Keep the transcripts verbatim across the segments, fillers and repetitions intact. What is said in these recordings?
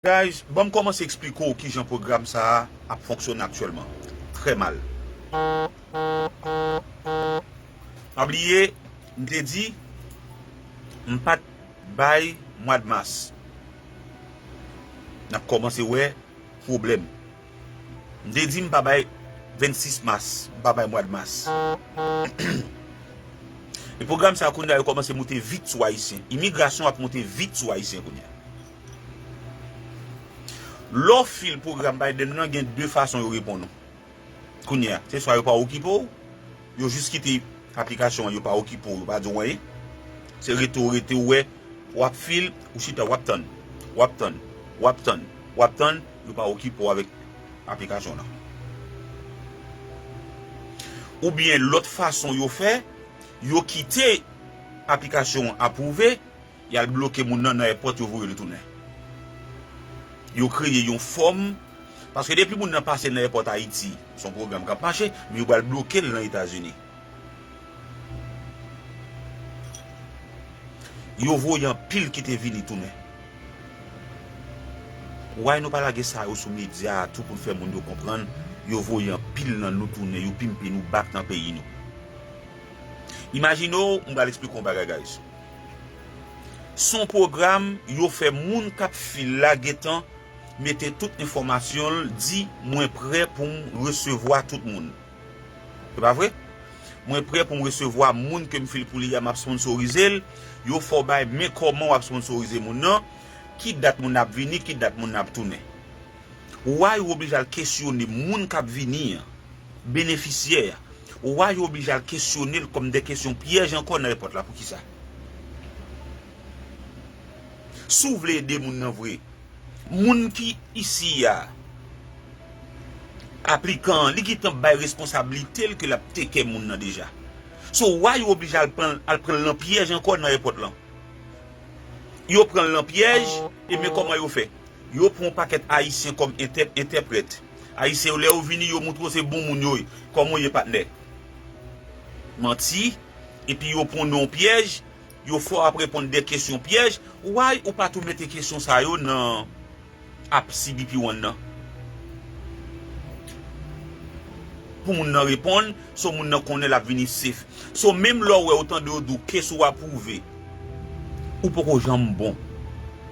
Guys, ban m kòmanse eksplike w kijan pwogram sa a ap fonksyone aktyèlman. Trè mal. Pa bliye, m te di, m pa t bay mwa d mas. N ap kòmanse wè pwoblèm. M te di m pa bay vennsis mas, m pa bay mwa d mas. E pwogram sa a kounye a yo kòmanse moute vit sou Ayisyen. Imigrasyon ap moute vit sou Ayisyen kounye a. Lè w fil pwogram Biden nan, gen de fason yo reponn ou. Kounye a, se swa yo pa okipe w, yo jis kite aplikasyon an, yo pa okipe w, yo pa di w anyen. Se rete w rete w wè, w ap fil, ou chita, w ap tann, w ap tann, w ap tann, w ap tann, yo pa okipe w avèk aplikasyon lan. Oubyen lòt fason yo fè, yo kite aplikasyon an apwouve, y al bloke moun nan nan èpòt, yo voye l tounen. Yo kreye yon fòm, paske depi moun nan pase nan èpòt Ayiti, se yon pwogram k ap mache, men yo pral bloke l nan Etazini. Yo voye anpil ki te vini tounen. Why nou pa lage sa yo sou medya a tou pou n fè moun yo konprann, yo voye anpil nan nou tounen, yo pimpe nou back nan peyi nou. Imajine w, m pral eksplike w yon bagay, guys. Se yon pwogram yo fè moun k ap fil la gentan mete tout enfòmasyon l, di, "Mwen prè pou m resevwa tout moun." Se pa vre? "Mwen prè pou m resevwa moun ke m fil pou li a, m ap sponsorize l." Yo fè w bay men kòman w ap sponsorize moun nan, ki dat moun nan ap vini, ki dat moun nan ap tounen. Why ou oblije al kesyone moun k ap vini an, benefisyè a? Why ou oblije al kesyone l kòm de kesyon pyèj ankò nan èpòt la? Poukisa? Si w vle ede moun nan vre, moun ki isi a, aplikan an, li gentan bay responsablite l ke l ap take care moun nan deja. So, why ou oblije al pran, al pran l nan pyèj ankò nan èpòt lan? Yo pran l nan pyèj, e men kòman yo fè. Yo pran yon pakèt Ayisyen kòm entè-, entèprèt. Ayisyen yo, lè yo vini, yo montre w se bon moun yo ye. Kòman w ye, patnè? Manti. Epi yo pran w nan yon pyèj, yo fè w ap reponn de kesyon pyèj. Why ou pa tou mete kesyon sa yo nan app C B P One nan? Pou moun nan reponn, so moun nan konnen l ap vini safe. So, menm lè w wè, ou tande yo di w case ou apwouve, ou poko janm bon.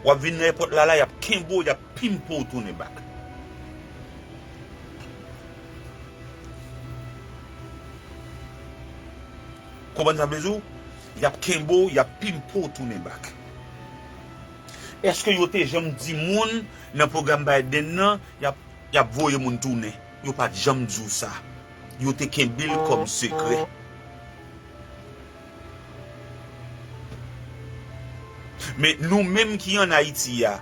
W ap vin nan èpòt la, la, y ap kenbe w, y ap pimpe w tounen back. Konprann sa m vle di w? Y ap kenbe w, y ap pimpe w tounen back. Èske yo te janm di moun nan pwogram Biden nan, y ap, y ap voye moun tounen? Yo pa t janm di w sa. Yo te kenbe l kòm sekrè. Men nou menm ki ann Ayiti a,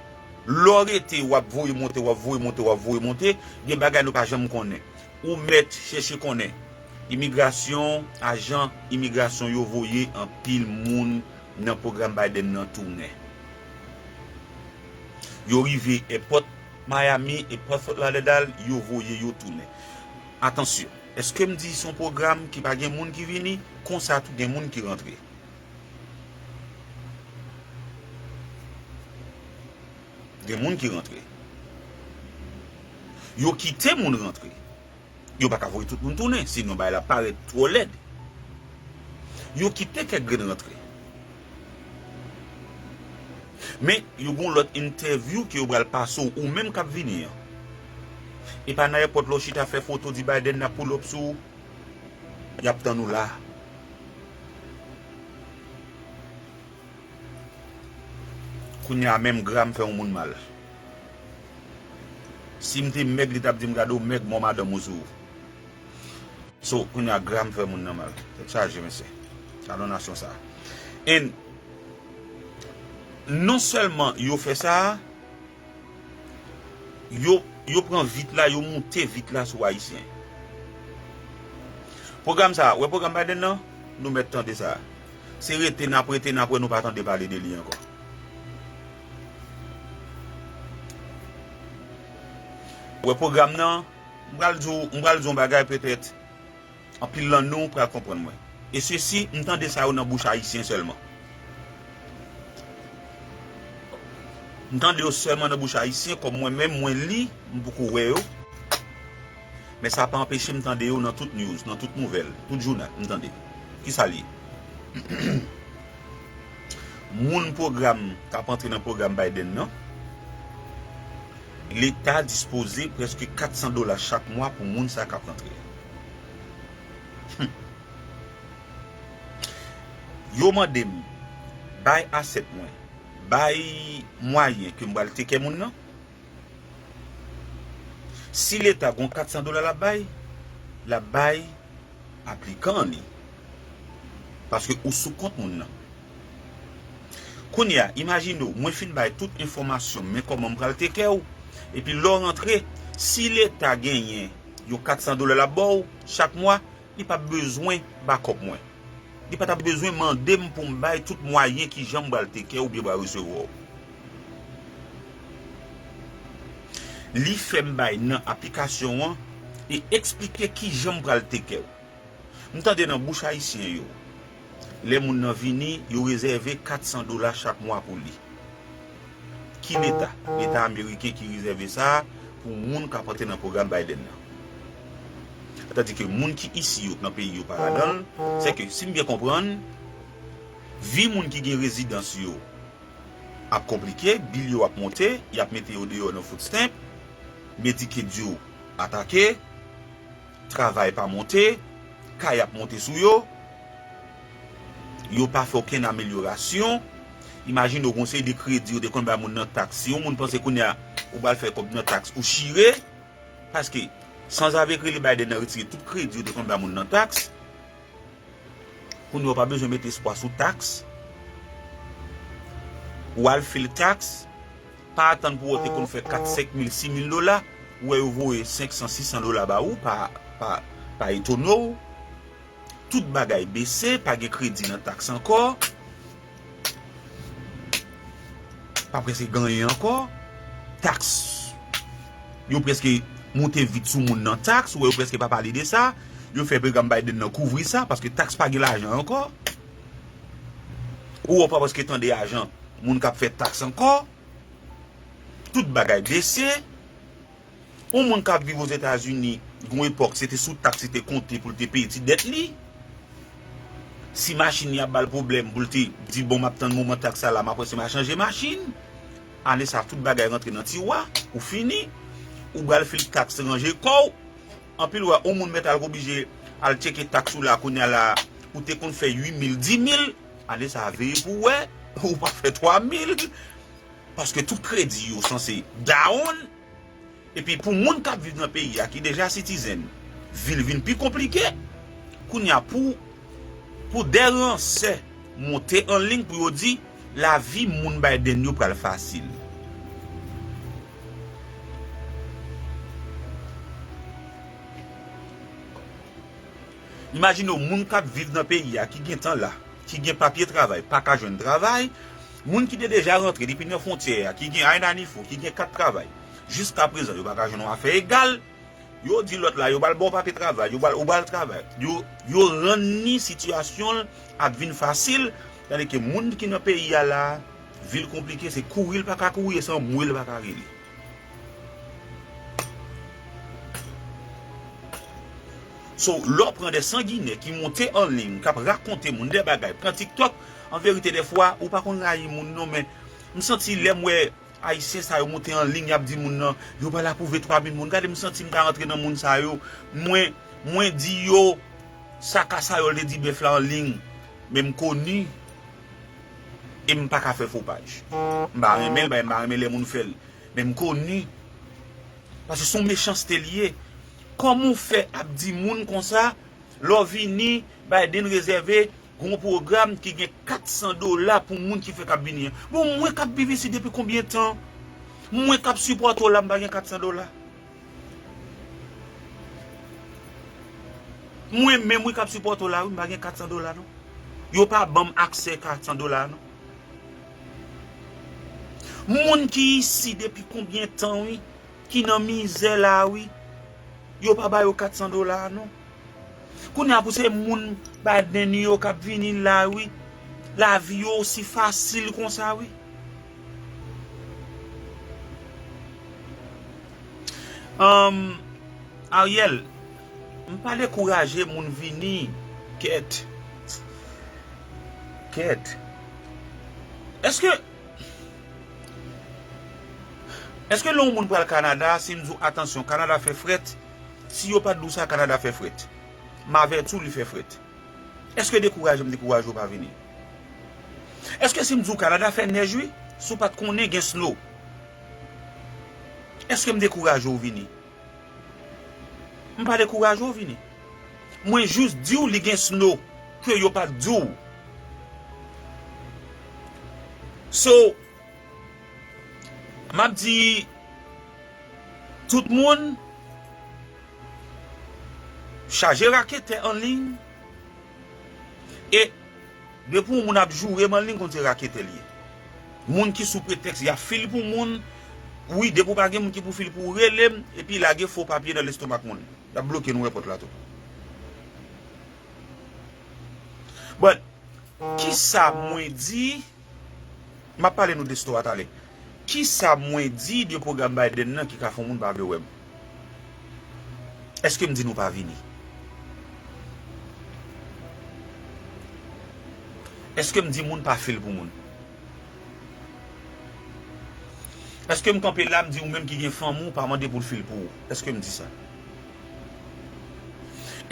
lè w rete, w ap voye monte, w ap voye monte, w ap voye monte, gen bagay nou pa janm konnen. Ou mèt chèche konnen. Imigrasyon, ajan imigrasyon yo voye anpil moun nan pwogram Biden nan tounen. Yo rive èpòt Miami, èpòt Fort Lauderdale, yo voye yo tounen. Atansyon, èske m di se yon pwogram ki pa gen moun ki vini? Konsa tou gen moun ki rantre. Gen moun ki rantre. Yo kite moun rantre. Yo pa ka voye tout moun tounen, sinon bagay la parèt twò lèd. Yo kite kèk grenn rantre. Men, yo gon lòt entèvyou ke yo pral pase w, ou menm k ap vini an. E pa nan èpòt la w chita fè foto, di Biden n ap pull up sou ou. Y ap tann ou la. Kounye a menm gra m fè yon moun mal. Si m te mèg, li t ap di m, "Gade w mèg, mò madanm ou sou ou." So, kounye a gra m fè moun nan mal. Tèt chaje, mesye. Sa nan nasyon sa. And non sèlman yo fè sa, yo, yo pran vit la, yo moute vit la sou Ayisyen. Pwogram sa, wè pwogram Biden nan, nou mèt tande sa. Se rete n ap rete n ap wè nou pa tande pale de li ankò. Wè pwogram nan, m pral di w, m pral di w yon bagay petèt. Anpil nan nou pral konprann mwen. E sesi, m tande sa yo nan bouch Ayisyen sèlman. M tande yo sèlman nan bouch ayisyen, kòm mwen menm, mwen li, m poko wè yo. Men sa pa anpeche m tande yo nan tout news, nan tout nouvèl, tout jounal, m tande. Kisa l ye? Moun pwogram k ap antre nan pwogram Biden nan, Leta dispoze prèske kat san dola chak mwa pou moun sa k ap rantre. Hmm. Yo mande m, bay asèt mwen, bay mwayen ke m pral take care moun nan. Si Leta gon kat san dola l ap bay, l ap bay aplikan an li. Paske ou sou kont moun nan. Kounye a, imajine w, mwen fin bay tout enfòmasyon m, men kòman m pral take care w. Epi lè w rantre, si Leta genyen yon kat san dola l ap ba w chak mwa, li p ap bezwen bakòp mwen. Li pa t ap bezwen mande m pou m bay tout mwayen kijan m pral take care w oubyen pral resevwa w. Li fè m bay nan aplikasyon an e eksplike kijan m pral take care w. M tande nan bouch ayisyen yo, lè moun nan vini, yo rezève kat san dola chak mwa pou li. Ki Leta? Leta ameriken ki rezève sa pou moun k ap antre nan pwogram Biden nan. Tandike moun ki isi yo, k nan peyi yo pa ladan l, sèke si m byen konprann, vi moun ki gen rezidans yo ap konplike, bil yo ap monte, y ap mete yo deyò nan food stamp, Medicaid yo atake, travay pa monte, kay ap monte sou yo, yo pa fè okenn amelyorasyon. Imajine w gon seri de kredi yo te konn bay moun nan taks. Si yon moun panse kounye a ou pral fè kòb nan taks, ou chire. Paske, sanzave k rele Biden nan retire tout kredi yo te konn bay moun nan taks. Kounye a w pa bezwen mete espwa sou taks. Ou al fil taks, pa atann pou wè w te konn fè kat, senk mil, sis mil dola, ou wè yo voye senk san, sis san dola ba ou, pa, pa, pa etone w. Tout bagay bese, pa gen kredi nan taks ankò. Pa prèske gen anyen ankò. Taks. Yo prèske monte vit sou moun nan taks, ou wè yo prèske pa pale de sa. Yo fè pwogram Biden nan kouvri sa, paske taks pa gen lajan ankò. Ou wè w pa prèske tande ajan moun k ap fè taks ankò. Tout bagay bese. Yon moun k ap viv Ozetazini, gon epòk, se te sou taks li te konte pou l te peye ti dèt li. Si machin li ap ba l pwoblèm, pou l te di, "Bon, m ap tann moman taks sa la, m ap wè si m a chanje machin." Ane sa, tout bagay rantre nan tiwa, ou fini. Ou pral fil taks, ranje kò w. Anpil wè, yon moun mèt al oblije al tcheke taks ou la, kounye a la, ou te konn fè uit mil, dis mil. Ane sa, veye pou w wè, ou pa fè twa mil. Paske tout kredi yo sanse down. Epi pou moun k ap viv nan peyi a ki deja citizen, vi l vin pi konplike. Kounye a pou, pou dè ransè monte an liy pou yo di lavi moun Biden yo pral fasil. Imajine w moun k ap viv nan peyi a ki gentan la, ki gen papye travay, pa ka jwenn travay, moun ki te deja rantre depi nan fwontyè a, ki gen I ninety-four, ki gen kat travay. Jiska prezan, yo pa ka jwenn yon afè egal. Yo di lòt la, yo pral ba w papye travay, yo pral, ou pral travay. Yo, yo rann ni sitiyasyon l ap vin fasil, tandike moun ki nan peyi a la, vi l konplike, se kouri l pa ka kouri, e se anmwe l pa ka rele. So, lè w pran de sanginè ki monte an liy, k ap rakonte moun de bagay, pran TikTok, an verite, dèfwa, ou pa konn rayi moun non, men m santi lè m wè Ayisyen sa yo monte an liy, y ap di moun nan, yo pral apwouve twa mil moun. Gade, m santi m ta rantre nan moun sa yo. Mwen, mwen di yo, sa Kasayòl te di bèf la an liy, men m koni, e m pa ka fè fo paj. M pa renmen l, men m pa renmen lè moun fè l. Men m koni. Paske se yon mechanste l ye. Kòman w fè ap di moun konsa, lè w vini, Biden rezève yon pwogram ki gen kat san dola pou moun ki fèk ap vini an? Bon, mwen k ap viv isit depi konbyen tan? Mwen k ap sipòte w la, m pa gen kat san dola. Mwen menm, wi, k ap sipòte w la, wi, m pa gen kat san dola, non. Yo pa ban m aksè kat san dola, non. Moun ki isi depi konbyen tan, wi, ki nan mizè la, wi, yo pa ba yo kat san dola, non. Kounye a pou se moun Biden yo k ap vini la, wi, lavi yo osi fasil konsa, wi. Um, Ariel, m pa dekouraje moun vini. Kèt. Kèt. Èske, èske lè yon moun pral Kanada, si m di w, "Atansyon, Kanada fè frèt," si yo pa t di w sa, Kanada fè frèt. M avèti w, li fè frèt. Èske dekouraje m dekouraje w pa vini? Èske si m di w Kanada fè nèj wi, si w pa t konnen gen snow, èske m dekouraje w vini? M pa dekouraje w vini. Mwen jis di w li gen snow ke yo pa t di w. So, m ap di tout moun, chaje raketè an liy. E depi yon moun ap joure m an liy, konn se raketè l ye. Moun ki sou pretèks y ap fil pou moun, wi, depi w pa gen moun ki pou fil pou ou, rele m, epi lage fo papye nan lestomak moun. Y ap bloke nou èpòt la tou. But, kisa mwen di? M ap pale nou de snow a talè. Kisa mwen di de pwogram Biden nan ki ka fè yon moun pa vle wè m? Èske m di nou pa vini? Èske m di moun pa fil pou moun? Èske m kanpe la, m di ou menm ki gen fanmi, w pa mande pou l fil pou ou? Èske m di sa?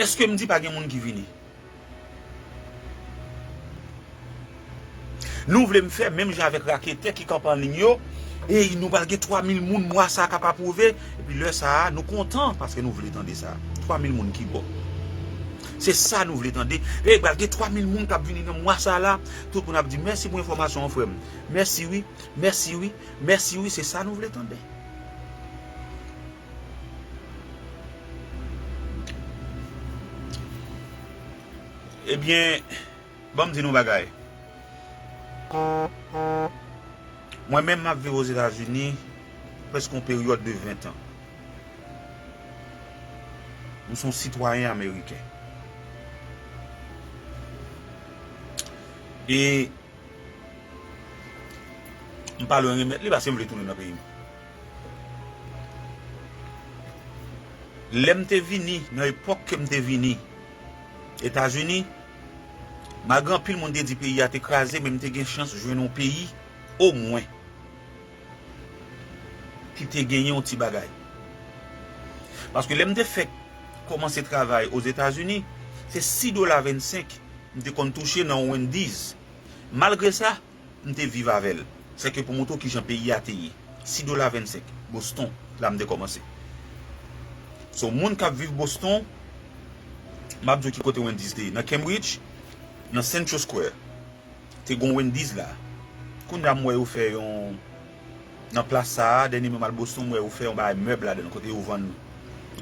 Èske m di pa gen moun ki vini? Nou vle m fè menm jan avèk raketè ki kanpe an liy yo. Ey, nou pral gen twa mil moun mwa sa a k ap apwouve. Epi lè sa a, nou kontan paske nou vle tande sa. Twa mil moun ki bò? Se sa nou vle tande. Ey, pral gen twa mil moun k ap vini nan mwa sa a la. Tout moun ap di, "Mèsi pou enfòmasyon an, frè m. Mèsi wi, mèsi wi, mèsi wi." Se sa nou vle tande. Ebyen, ban m di nou bagay. Mwen menm, m ap viv Ozetazini prèske yon peryòd de ven tan. M se yon sitwayen ameriken. E m pa lwen remèt li paske m vle tounen nan peyi m. Lè m te vini, nan epòk ke m te vini Etazini, malgre anpil moun te di peyi a te kraze, men m te gen chans jwenn yon peyi, omwen, ki te genyen yon ti bagay. Paske lè m te fèk kòmanse travay Ozetazini, se sis dola vennsenk m te konn touche nan yon Wendy's. Malgre sa, m te viv avè l. Sèke pou montre w kijan peyi a te ye. Sis dola vennsenk, Boston, la m te kòmanse. So, moun k ap viv Boston, m ap di w ki kote Wendy's te ye. Nan Cambridge, nan Central Square, te gon Wendy's la. Kounye a m wè yo fè yon, nan plas sa a, dènye mwen m al Boston, m wè yo fè yon bagay mèb ladan l, kote yo vann,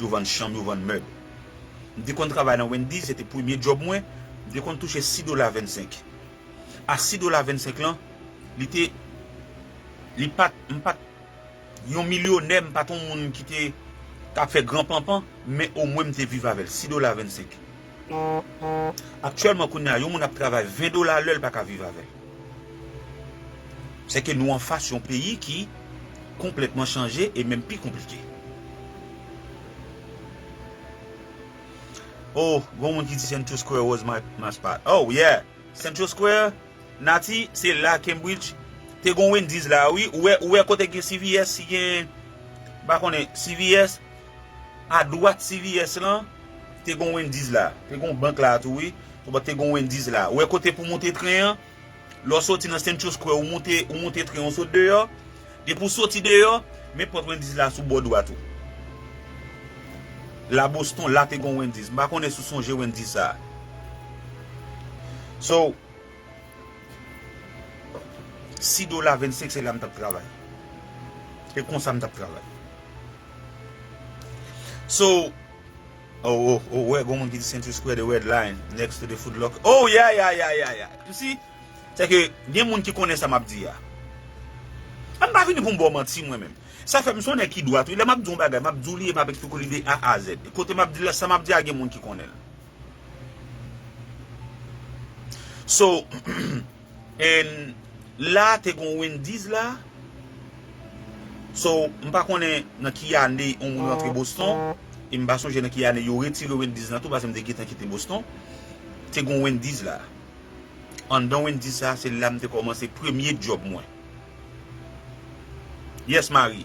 yo vann chanm, yo vann mèb. M te konn travay nan Wendy's, se te premye djòb mwen, m te konn touche sis dola vennsenk. A sis dola vennsenk lan, li te, li pa t, m pa t yon milyonè, m pa t yon moun ki te k ap fè gran panpan, men omwen m te viv avè l, sis dola vennsenk. Aktyèlman, kounye a, yon moun ap travay ven dola lè, l pa ka viv avè l. Sèke nou anfas yon peyi ki konplètman chanje e menm pi konplike. Oh, gon moun ki di Central Square was my, my spot. Oh, yeah. Central Square, Nati, se la Cambridge. Te gon Wendy's la, wi. Ou wè, ou wè kote gen C V S, si gen, m pa konnen, C V S, adwat C V S lan, te gon Wendy's la. Te gon bank la tou, wi. Te gon Wendy's la. Ou wè kote pou monte tren an, lè w soti nan Central Square, ou monte, ou monte tren, ou sot deyò. Depi w soti deyò, men pòt Wendy's la sou bò dwat ou. La Boston, la te gon Wendy's. M pa konnen si w sonje Wendy's sa. So, sis dola vennsenk, se la m t ap travay. E konsa m t ap travay. So, oh, oh, oh, wè, gon moun ki di Century Square, the red line, next to the Foot Locker. Oh, yeah, yeah, yeah, yeah, yeah. You see? Sèke gen moun ki konnen sa m ap di a. Ann pa vini pou m ba w manti, mwen menm. Sa fè m se yon nèg ki dwat, wi. Lè m ap di yon bagay, m ap di w li e m ap eksplike w li de A a Z. Kote m ap di la, sa m ap di a, gen moun ki konnen l. So, and la, te gon Wendy's la. So, m pa konnen nan ki ane yon moun rantre Boston, e m pa sonje nan ki ane yo retire Wendy's lan tou, paske m te gentan kite Boston. Te gon Wendy's la. Anndan Wendy's sa, se la m te kòmanse premye djòb mwen. Yes, Marie.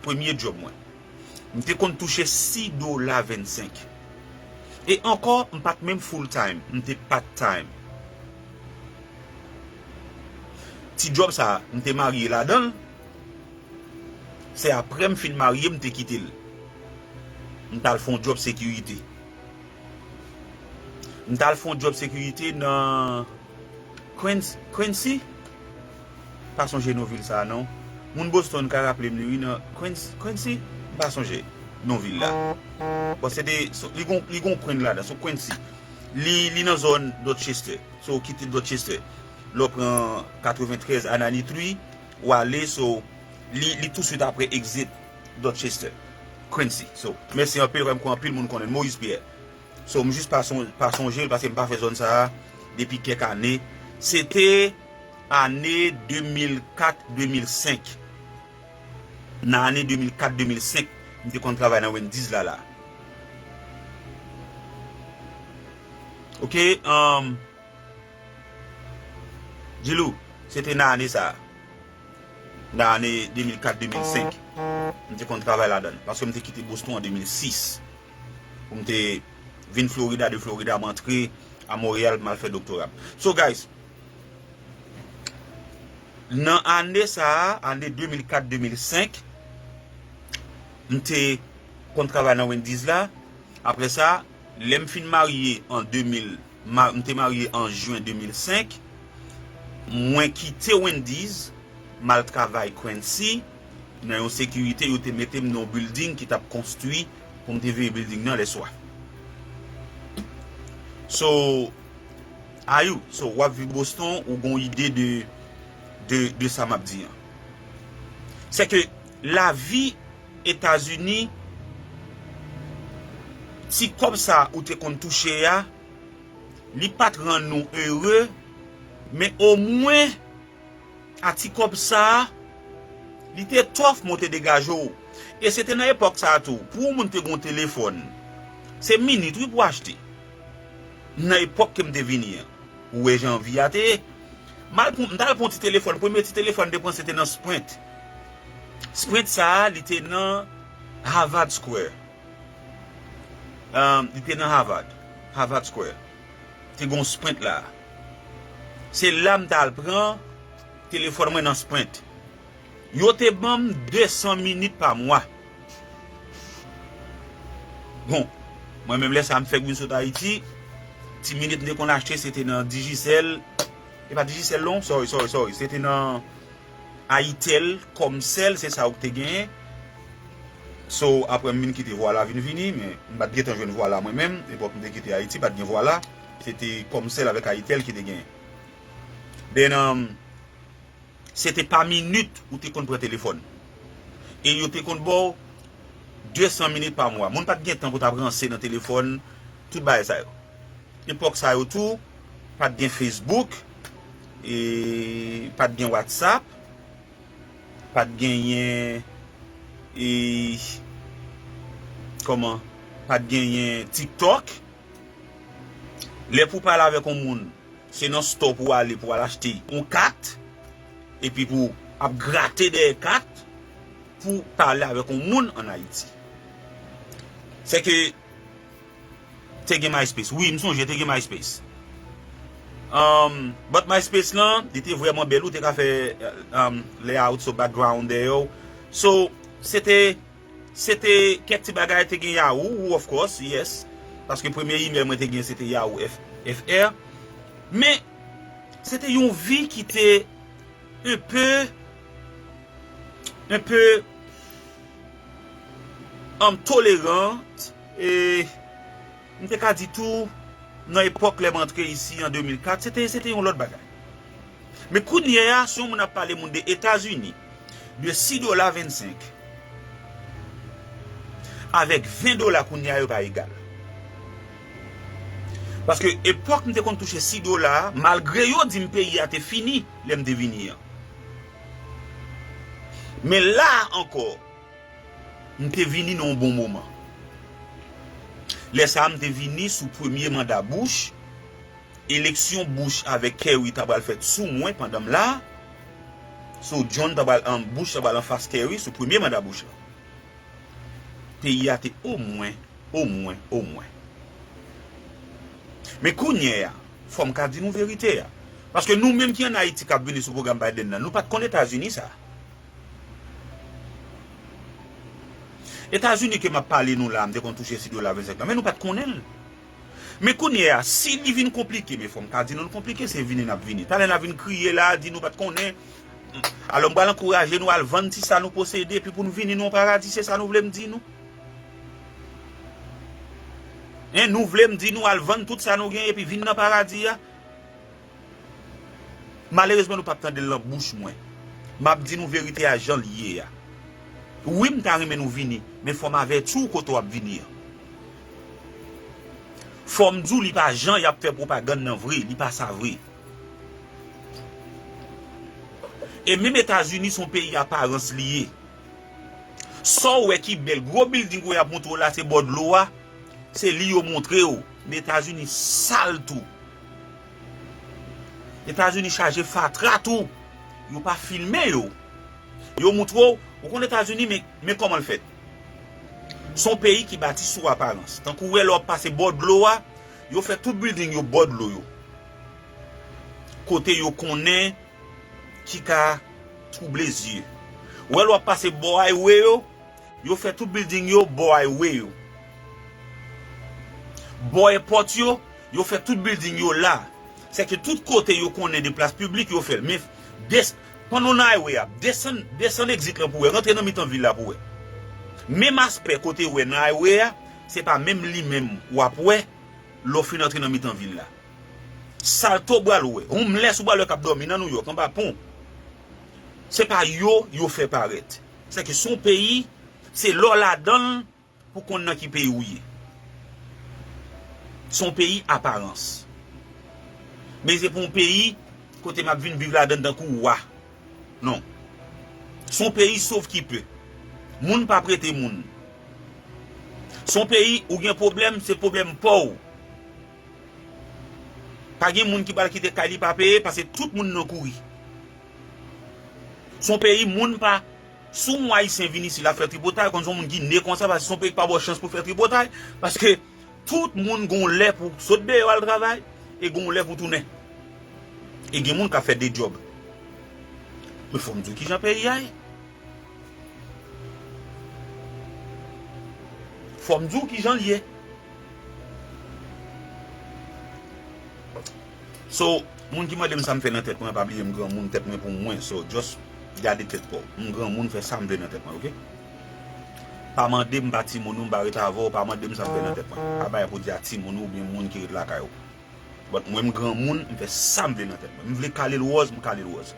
Premye djòb mwen. M te konn touche sis dola vennsenk. E ankò, m pa t menm full time, m te part time. Ti djòb sa, m te marye ladan l. Se apre m fin marye, m te kite l. M t al fè yon djòb sekirite. M t al fè yon djòb sekirite nan Quincy, Quincy? Pa sonje non vil sa a non. Moun Boston ka raple m li wi nan Quincy, Quincy? M pa sonje non vil la. Bon, se te, so, li gon, li gon kwen ladan, so Quincy. Li, li nan zòn Dorchester. So, w kite Dorchester. Lè w pran katreventrèz Anani Three, w ale, so, li, li touswit apre exit Dorchester. Quincy. So, mèsi anpil, paske m kwè anpil moun konnen l. Moyiz Pyè. So, m jis pa son-, pa sonje l, paske m pa fè zòn sa a depi kèk ane. Se te ane de mil kat, de mil senk. Nan ane de mil kat, de mil senk, m te konn travay nan Wendy's la, la. Oke, um, Djilou, se te nan ane sa a. Nan ane de mil kat, de mil senk, m te konn travay ladan l. Paske m te kite Boston an de mil sis. Pou m te vin Florida, de Florida, m antre a Monreyal, m al fè doktora m. So, guys, nan ane sa a, ane de mil kat, de mil senk, m te konn travay nan Wendy's la. Apre sa, lè m fin marye an de mil, ma-, m te marye an jen de mil senk, mwen kite Wendy's, m al travay Quincy, nan yon sekirite, yo te mete m nan yon building ki t ap konstwi pou m te veye building nan lèswa. So, Ayou, so, w ap viv Boston, ou gon ide de, de, de sa m ap di an. Se ke lavi Etazini, ti kòb sa ou te konn touche a, li pa t rann nou ere, men omwen a ti kòb sa a, li te tòf, men w te degaje w. E se te nan epòk sa a tou, pou yon moun te gen yon telefòn, se minit wi pou achte. Nan epòk ke m te vini an, ou wè jan vi a te ye. M al pran, m t al pran yon ti telefòn, premye ti telefòn m te pran se te nan Sprint. Sprint sa a, li te nan Harvard Square. Um, li te nan Harvard, Harvard Square. Te gon Sprint la. Se la m t al pran telefòn mwen nan Sprint. Yo te ban m de san minit pa mwa. Bon, mwen menm lè sa a m fèk vin sot Ayiti, ti minit m te konn achte, se te nan Digicel. E pa Digicel non, sorry, sorry, sorry. Se te nan Ayitel, Comcel, se sa ou te genyen. So, apre m vin kite Vwala vin vini, men m pa t gentan jwenn Vwala mwen menm, epòk m te kite Ayiti, pa t gen Vwala, se te Comcel avèk Ayitel ki te genyen. Then, um, se te pa minit ou te konn pran telefòn. E yo te konn ba w de san minit pa mwa. Moun pa t gen tan pou t ap ranse nan telefòn, tout bagay sa yo. Epòk sa yo tou, pa t gen Facebook, e pa t gen WhatsApp, pa t genyen, e, kòman, pa t genyen TikTok. Lè pou w pale avèk yon moun, se nan store pou w ale pou w al achte yon kat, epi pou w ap grate dèyè kat pou w pale avèk yon moun ann Ayiti. Se ke te gen MySpace. Wi, m sonje te gen MySpace. Um, but MySpace lan, li te vrèman bèl, ou te ka fè, um, layout, so background dèyè w. So, se te, se te kèk ti bagay, te gen Yahoo, of course, yes. Paske premye email mwen te gen, se te Yahoo F-, F R. Men, se te yon vi ki te un peu, un peu, um, tolerant, e m te ka di tou, nan epòk lè m antre isi an de mil kat, se te, se te yon lòt bagay. Men kounye a, si yon moun ap pale moun de Etazini, de sis dola vennsenk, avèk ven dola kounye a, yo pa egal. Paske epòk m te konn touche sis dola, malgre yo di m peyi a te fini lè m te vini an. Men la ankò, m te vini nan yon bon moman. Lè sa a, m te vini sou premye manda Bush. Eleksyon Bush avèk Kerry ta pral fèt sou mwen pandan m la. So, John ta pral, an, Bush ta pral anfas Kerry sou premye manda Bush la. Peyi a te omwen, omwen, omwen. Men kounye a, fò m ka di nou verite a. Paske nou menm ki ann Ayiti k ap vini sou pwogram Biden nan, nou pa t konn Etazini sa. Etazini ke m ap pale nou la, m te konn touche sis dola vennsenk lan, men nou pa t konnen l. Men kounye a, si li vin konplike, men fò m ka di nou l konplike, se vini n ap vini. Talè n a vin kriye la, di nou pa t konnen. Alò, m pral ankouraje nou al vann ti sa nou posede, epi pou n vini nan yon paradi, se sa nou vle m di nou? Hein, nou vle m di nou al vann tout sa nou gen epi vin nan paradi a? Malerezman, nou p ap tande l nan bouch mwen. M ap di nou verite a jan l ye a. Wi, m ta renmen nou vini, men fò m avèti w kote w ap vini an. Fò m di w li pa jan y ap fè pwopagann nan vre, li pa sa vre. E menm Etazini se yon peyi aparans li ye. Sa w wè ki bèl, gwo bilding w wè y ap montre w la, se bò dlo a, se li yo montre w. Men Etazini sal tou. Etazini chaje fatra tou. Yo pa filme yo. Yo montre w, ou konn Etazini, men, men kòman l fèt. Se yon peyi ki bati sou aparans. Tankou w wè lè w ap pase bò dlo a, yo fè tout bilding yo bò dlo yo. Kote yo konnen ki ka twouble zye. Ou wè lè w ap pase bò highway yo, yo fè tout bilding yo bò highway yo. Bò èpòt yo, yo fè tout bilding yo la. Sèke tout kote yo konnen de plas piblik, yo fè l. Men, des-, pandan w nan highway a, desann, desann exit lan pou w wè, rantre nan mitan vil la pou w wè. Menm aspè kote w wè nan highway a, se pa menm li menm w ap wè lè w fin antre nan mitan vil la. Salto w pral wè. Homeless ou pral wè k ap dòmi nan New York, anba pon. Se pa yo, yo fè parèt. Sèke se yon peyi, se lè w ladan l pou konn nan ki peyi w ye. Se yon peyi aparans. Men se pa yon peyi kote m ap vin viv ladan l tankou wa. Non. Se yon peyi sov ki pe. Moun pa prete moun. Se yon peyi ou gen pwoblèm, se pwoblèm pa w. Pa gen moun ki pral kite kay li pa peye, paske tout moun nan kouri. Se yon peyi moun pa, si yon Ayisyen vin isi, l ap fè tripotay, konn se yon moun ki ne konsa, paske se yon peyi ki pa ba w chans pou fè tripotay, paske tout moun gon lè pou sot deyò al travay, e gon lè pou tounen. E gen moun k ap fè de djòb. Men fò m di w kijan peyi a ye. Fò m di w kijan l ye. So, moun ki mande m sa m fè nan tèt mwen, pa bliye m granmoun, tèt mwen pou mwen. So, just gade tèt pa w. M granmoun, fè sa m vle nan tèt mwen, oke? Pa mande m, m pa timoun ou, m pa ret avè w, pa mande m sa m fè nan tèt mwen. Pa bay pou di a timoun ou oubyen moun ki ret lakay ou. But mwen m granmoun, m fè sa m vle nan tèt mwen. M vle kale l wòz, m kale l wòz.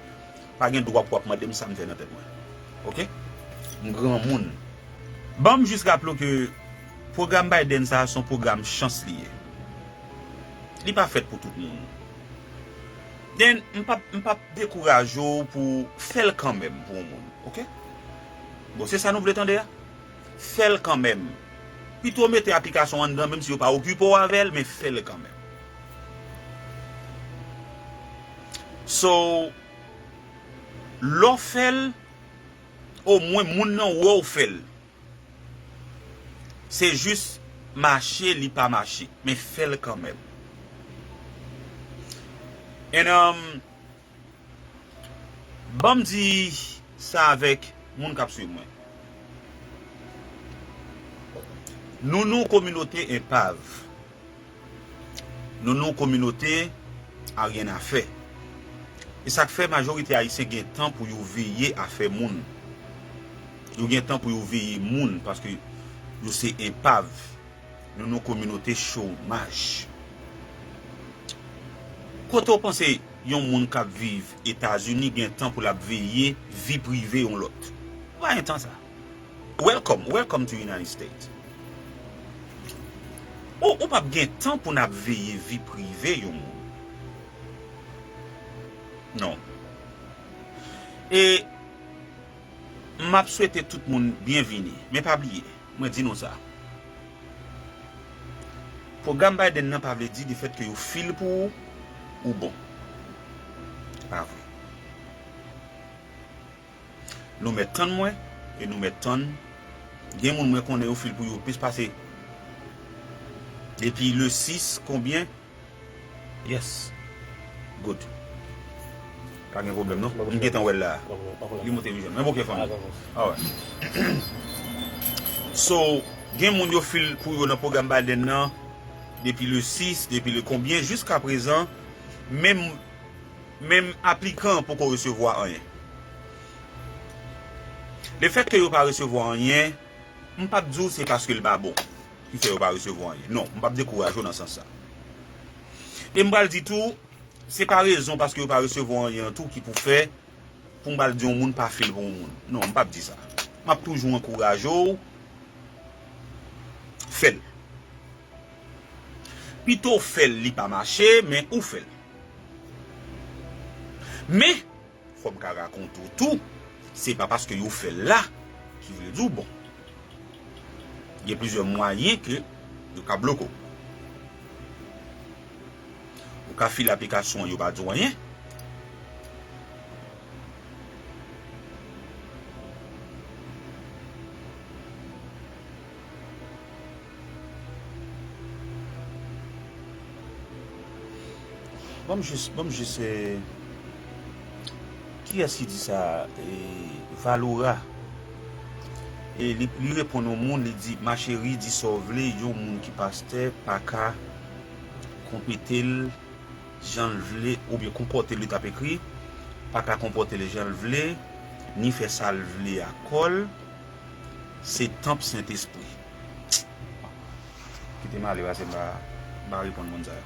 Pa gen dwa pou w ap mande m sa m fè nan tèt mwen. Oke? M granmoun. Ban m jis raple w ke pwogram Biden sa a se yon pwogram chans li ye. Li pa fèt pou tout moun. Then, m p ap, m p ap dekouraje w pou fè l kanmenm pou yon moun. Oke? Bon, se sa nou vle tande a? Fè l kanmenm. Pito mete aplikasyon anndan, menm si yo pa okipe w avè l, men fè l kanmenm. So, lè w fè l, omwen moun nan wè w fè l. Se jis mache, li pa mache, men fè l kanmenm. And, um, Ban m di sa avèk moun k ap swiv mwen. Nou, nou kominote enpav. Nou, nou kominote a ryen a fè. E sa k fè majorite Ayisyen gen tan pou yo veye afè moun. Yo gen tan pou yo veye moun paske yo se enpav. Nou, nou kominote chomaj. Kote w panse yon moun k ap viv Etazini gen tan pou l ap veye vi prive yon lòt? Ou pa gen tan sa. Welcome, welcome to United States. Ou, ou p ap gen tan pou n ap veye vi prive yon moun. Non. E M ap swete tout moun byenvini, men pa bliye, mwen di nou sa. Pwogram Biden nan pa vle di lefètke yo fil pou ou, ou bon. Pa vre. Nou mèt tann mwen, e nou mèt tann. Gen moun mwen konnen yo fil pou yo plis pase. Depi le sis, konbyen? Yes. Good. Pa gen pwoblèm, non. M gentan wè l la. Li monte wi, jèn. Men bouke fanmi. Alright. So, gen moun yo fil pou yo nan pwogram Biden nan. Depi le sis, depi le konbyen, jiska prezan, menm, menm aplikan poko resevwa anyen. Lefètke yo pa resevwa anyen, m p ap di w se paske l pa bon ki fè yo pa resevwa anyen. Non, m p ap dekouraje w nan sans sa. E m pral di tou, se pa rezon paske yo pa resevwa anyen an tou ki pou fè pou m pral di yon moun pa fil pou yon moun. Non, m p ap di sa. M ap toujou ankouraje w fè l. Pito w fè l, li pa mache, men ou fè l. Men, fò m ka rakonte w tou, se pa paske yo fè l la ki vle di w bon. Gen plizyè mwayen ke yo ka bloke w. Ou ka file aplikasyon an, yo pa di w anyen. Ban m jis, ban m jis, eh, kiyès ki di sa? Eh, Valora. E li, li reponn yon moun, li di, ma chérie, di sa w vle, yon moun ki pastè pa ka konpòte l jan l vle, oubyen konpòte l, li t ap ekri, pa ka konpòte l jan l vle, ni fè sa l vle ak kò l, se tanp Sentespri. Kite m ale, pase m pa, m pa reponn moun sa yo.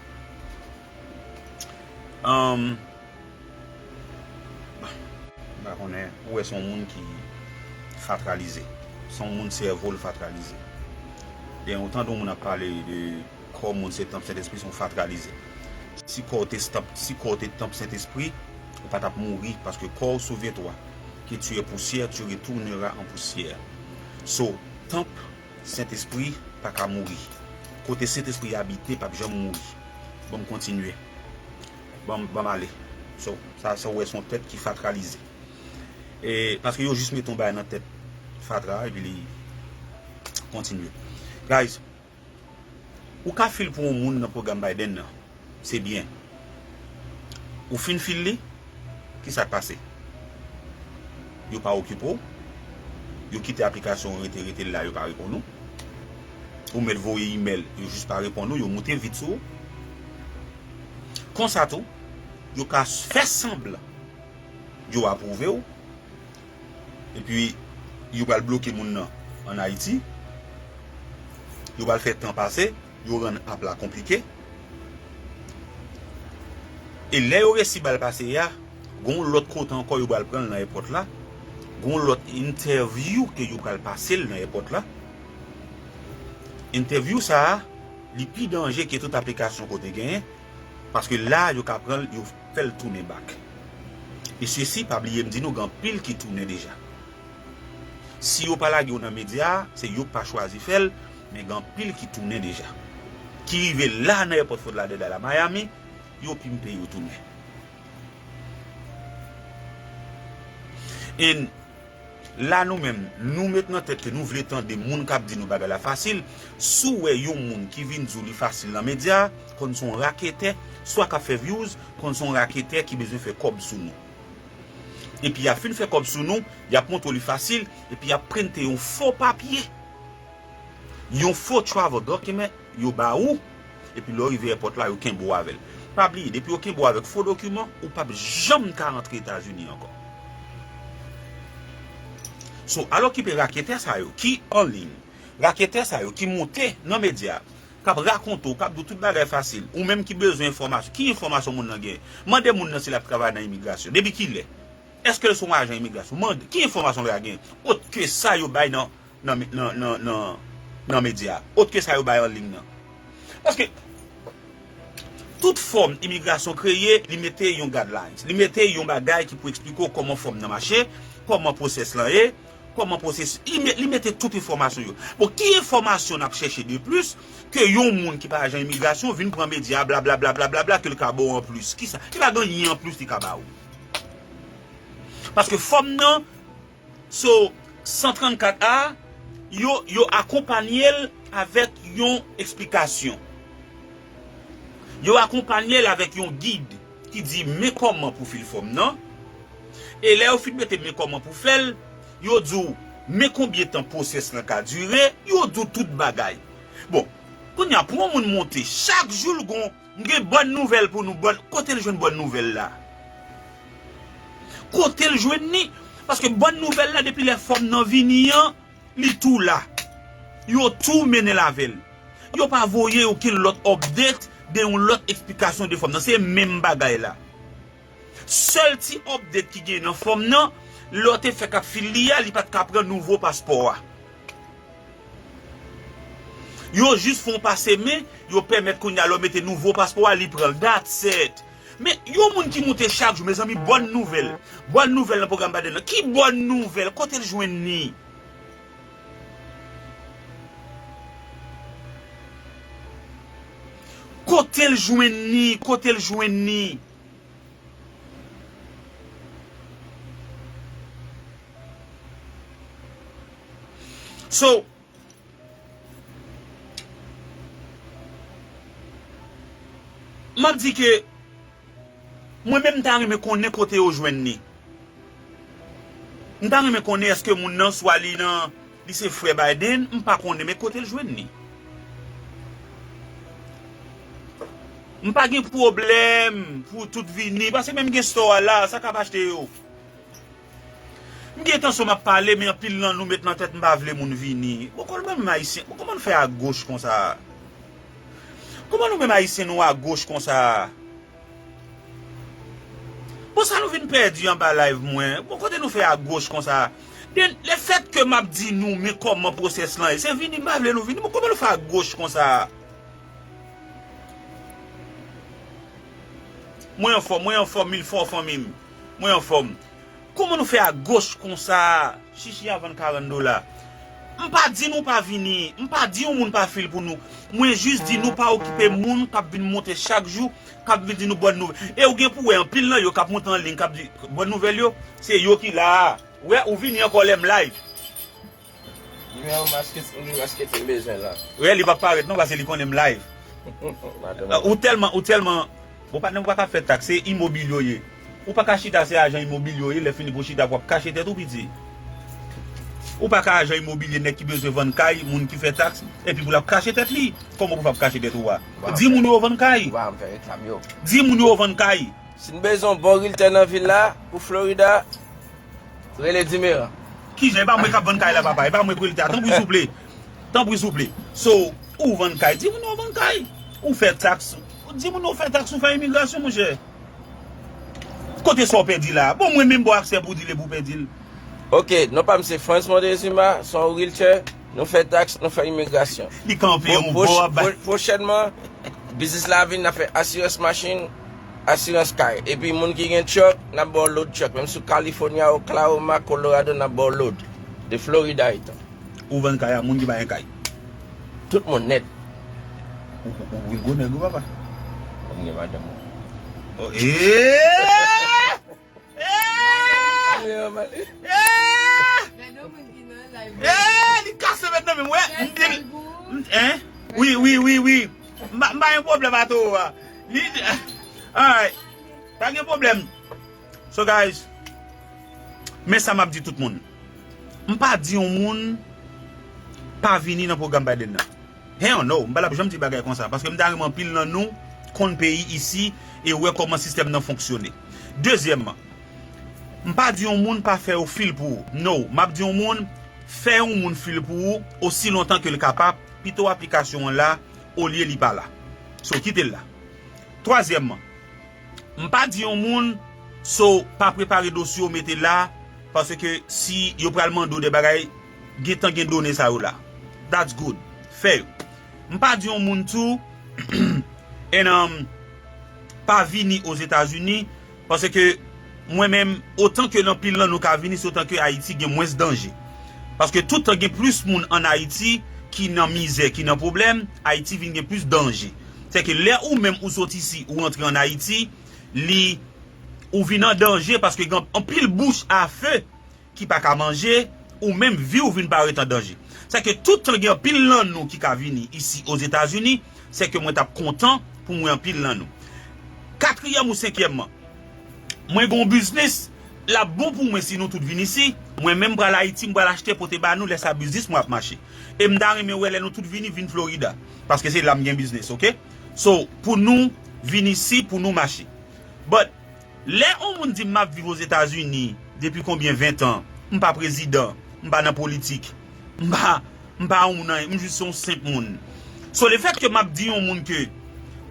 Anm, m pa konnen, ou wè se yon moun ki fatralize. Se yon moun sèvo l fatralize. Gen yon tande yon moun ap pale de kò moun se tanp Sentespri, se yon fatralize. Si kò w te tanp, si kò w te tanp Sentespri, ou pa t ap mouri, paske kò w, souviens-toi, que tu es poussière, tu retourneras en poussière. So, tanp Sentespri pa ka mouri. Kote Sentespri abite p ap janm mouri. Ban m kontinye. Ban m, ban m ale. So, sa, sa w wè se yon tèt ki fatralize. E, paske yo jis mete yon bagay nan tèt fatra, epi li kontinye. Guys, ou ka fil pou yon moun nan pwogram Biden nan. Se byen. Ou fin fil li, kisa k pase? Yo pa okipe w. Yo kite aplikasyon an rete, rete l la, yo pa reponn ou. Ou mèt voye imèl, yo jis pa reponn ou, yo moute vit sou ou. Konsa tou, yo ka fè sanblan yo apwouve w. Epi, yo pral bloke moun nan ann Ayiti. Yo pral fè tan pase, yo rann app la konplike. E lè yo resi ba l pase a, gen yon lòt kote ankò yo pral pran l nan èpòt la. Gen yon lòt entèvyou ke yo pral pase l nan èpòt la. Entèvyou sa a, li pi danje ke tout aplikasyon ke w te genyen. Paske la, yo ka pran l, yo fè l tounen back. E sesi, pa bliye m di nou, gen anpil ki tounen deja. Si yo pa lage w nan medya a, se yo k pa chwazi fè l, men gen anpil ki tounen deja. Ki rive la nan Airport Fort Lauderdale a Miami, yo pimpe yo tounen. And la nou menm, nou met nan tèt ke nou vle tande moun k ap di nou bagay la fasil. Si w wè yon moun ki vin di w li fasil nan medya, konn se yon raketè, swa k ap fè views, konn se yon raketè ki bezwen fè kòb sou nou. Epi y ap fin fè kòb sou nou, y ap montre w li fasil, epi y ap prente yon fo papye. Yon fo travel document yo ba ou, epi lè w rive èpòt la, yo kenbe w avè l. Pa bliye, depi yo kenbe w avèk fo dokiman, ou p ap janm ka rantre Etazini ankò. So, al okipe raketè sa yo ki an liy, raketè sa yo ki monte nan medya, k ap rakonte w, k ap di w tout bagay fasil, ou menm ki bezwen enfòmasyon, ki enfòmasyon moun nan gen? Mande moun nan si l ap travay nan imigrasyon. Depi kilè? Èske l se yon ajan imigrasyon? Mande, ki enfòmasyon l ka gen? Otre ke sa yo bay nan, nan, nan, nan, nan, nan medya. Otre ke sa yo bay an liy nan. Paske tout fòm imigrasyon kreye, li mete yon guidelines. Li mete yon bagay ki pou eksplike w kòman fòm nan mache, kòman pwosès lan ye, kòman pwosesis, li, met, li mete tout enfòmasyon yo. Bon, ki enfòmasyon n ap chèche de plis ke yon moun ki pa ajan imigrasyon vin pran medya blablabla blablabla ke l ka ba w anplis? Kisa? Li pa gen anyen anplis li ka ba ou. Paske fòm nan, so, san trannkat A, yo, yo akonpanye l avèk yon eksplikasyon. Yo akonpanye l avèk yon gid ki di men kòman pou fil fòm nan. E lè yo fin mete men kòman pou fè l, yo di w men konbyen tan pwosès lan ka dire, yo di w tout bagay. Bon, kounye a, pou yon moun monte, chak jou l gon, m gen bòn nouvèl pou nou, bòn, kote l jwenn bòn nouvèl la? Kote l jwenn ni? Paske bòn nouvèl la, depi lè fòm nan vini an, li tou la. Yo tou mennen l avè l. Yo pa voye okenn lòt update de yon lòt eksplikasyon de fòm nan. Se menm bagay la. Sèl ti update ki gen nan fòm nan, lè w te fè k ap fil li a, li pa t ka pran nouvo paspò a. Yo jis fè w pase men, yo pèmèt kounye a lè w mete nouvo paspò a, li pran l. That's it. Men, yon moun ki moute chak jou, mezanmi, bòn nouvèl. Bòn nouvèl nan pwogram Biden nan. Ki bòn nouvèl? Kote l jwenn ni? Kote l jwenn ni? Kote l jwenn ni? So, m ap di ke mwen menm m ta renmen konnen kote yo jwenn ni. M ta renmen konnen èske moun nan swa li nan, li se frè Biden, m pa konnen, men kote l jwenn ni. M pa gen pwoblèm pou tout vini, paske menm gen store la, sa k ap achte yo. M gen entansyon m ap pale, men anpil nan nou met nan tèt m pa vle moun vini. Bon, kòman nou menm Ayisyen, bon, kòman nou fè agoch konsa? Kòman nou menm Ayisyen nou agoch konsa? Bon, sa nou vin pèdi anba live mwen? Bon, kote nou fè agoch konsa? Den, lefètke m ap di nou, men kòman pwosès lan ye, se vini m pa vle nou vini, bon, kòman nou fè agoch konsa? Mwen anfòm, mwen anfòm, mil fwa fanmi m. Mwen anfòm. Kòman nou fè agoch konsa? Chichi a vann karant dola. M pa di nou pa vini, m pa di yon moun pa fil pou nou. Mwen jis di nou pa okipe moun k ap vin monte chak jou, k ap vin di nou bòn nouvèl. E ou gen pou wè anpil nan yo k ap monte an liy k ap di bòn nouvèl yo, se yo ki la a. Wè, ou vini ankò lè m live. Nimewo masketi, nimewo masketi m bezwen la. Wè, li p ap parèt non, paske li konnen m live. Madanm. Ah, ou tèlman, ou tèlman, bon, patnè, ou pa ka fè taks, se imobilye w ye. Ou pa ka chita, se ajan imobilye w ye, lè fini pou chita, pou w ap kache tèt ou, piti. Ou pa ka ajan imobilye, nèg ki bezwen vann kay, moun ki fè taks, epi pou l ap kache tèt li. Kòman pou w ap kache tèt ou a? Di moun yo vann kay. Ou pa fè reklam yo. Di moun yo vann kay. Si n bezwen yon bon realtor nan vil la, pou Florida, rele Dimeran. Kijan? E pa mwen k ap vann kay la, papa. E pa mwen k realtor a. Tanpri, souple. Tanpri, souple. So, ou vann kay. Di moun yo vann kay. Ou fè taks. Di moun yo fè taks, ou fè imigrasyon, monchè. Kote sa w pèdi la? Bon, mwen menm ba w aksè pou w di l epi w pèdi l. Ok, non pa m se Frantz Montézuma, se yon realtor. Nou fè taks, nou fè imigrasyon. Li kanpe yon bò ap bay. Pwochènman, biznis la vin, n ap fè asirans machin, asirans kay. Epi moun ki gen truck, n ap ba w load truck. Menm sou California, Oklahoma, Colorado, n ap ba w load. De Florida etan. Ou vann kay a moun ki pa gen kay. Tout moun nèt. Ou, ou, ou gwo nèg ou papa. Ou gen madanm ou. Oh, eeh! Eh! Eh! Eh, li kase mèt nan men m, wè. M di l, m, hein? Wi, wi, wi, wi. M pa, m pa gen pwoblèm atò a. Li, alright. Pa gen pwoblèm. So, guys, men sa m ap di tout moun. M pa di yon moun pa vini nan pwogram Biden nan. Hell no, m pa t ap janm di bagay konsa, paske m ta renmen anpil nan nou konn peyi isi e wè kòman sistèm nan fonksyone. Dezyèmman, m pa di yon moun pa fè yo fil pou ou. No, m ap di yon moun, fè yon moun fil pou ou osi lontan ke l kapab, pito aplikasyon an la, olye li pa la. So, kite l la. Twazyèmman, m pa di yon moun, so, pa prepare dosye w mete la, paske si yo pral mande w de bagay, gentan gen done sa yo la. That's good. Fè yo. M pa di yon moun tou, and, um, pa vini Ozetazini, paske mwen menm, otan ke anpil nan nou ka vini, se otan ke Ayiti gen mwens danje. Paske tout tan gen plis moun ann Ayiti ki nan mizè, ki nan pwoblèm, Ayiti vin gen plis danje. Sèke lè ou menm ou sot isi, ou rantre ann Ayiti, li, ou vin an danje paske gen anpil bouch a fe ki pa ka manje, ou menm vi w vin parèt an danje. Sèke tout tan gen anpil nan nou ki ka vini isi Ozetazini, sèke mwen t ap kontan pou m wè anpil nan nou. Katriyèm ou senkyèmman, mwen gen yon biznis, l ap bon pou mwen si nou tout vin isi. Mwen menm m pral Ayiti, m pral achte pote ba nou, lè sa biznis mwen ap mache. E m ta renmen wè lè nou tout vini, vin Florida. Paske se la m gen biznis, oke? So, pou nou vin isi, pou nou mache. But, lè yon moun di m ap viv Ozetazini depi konbyen ven tan, m pa prezidan, m pa nan politik, m pa, m pa yon moun anyen, m jis yon senp moun. So, lefètke m ap di yon moun ke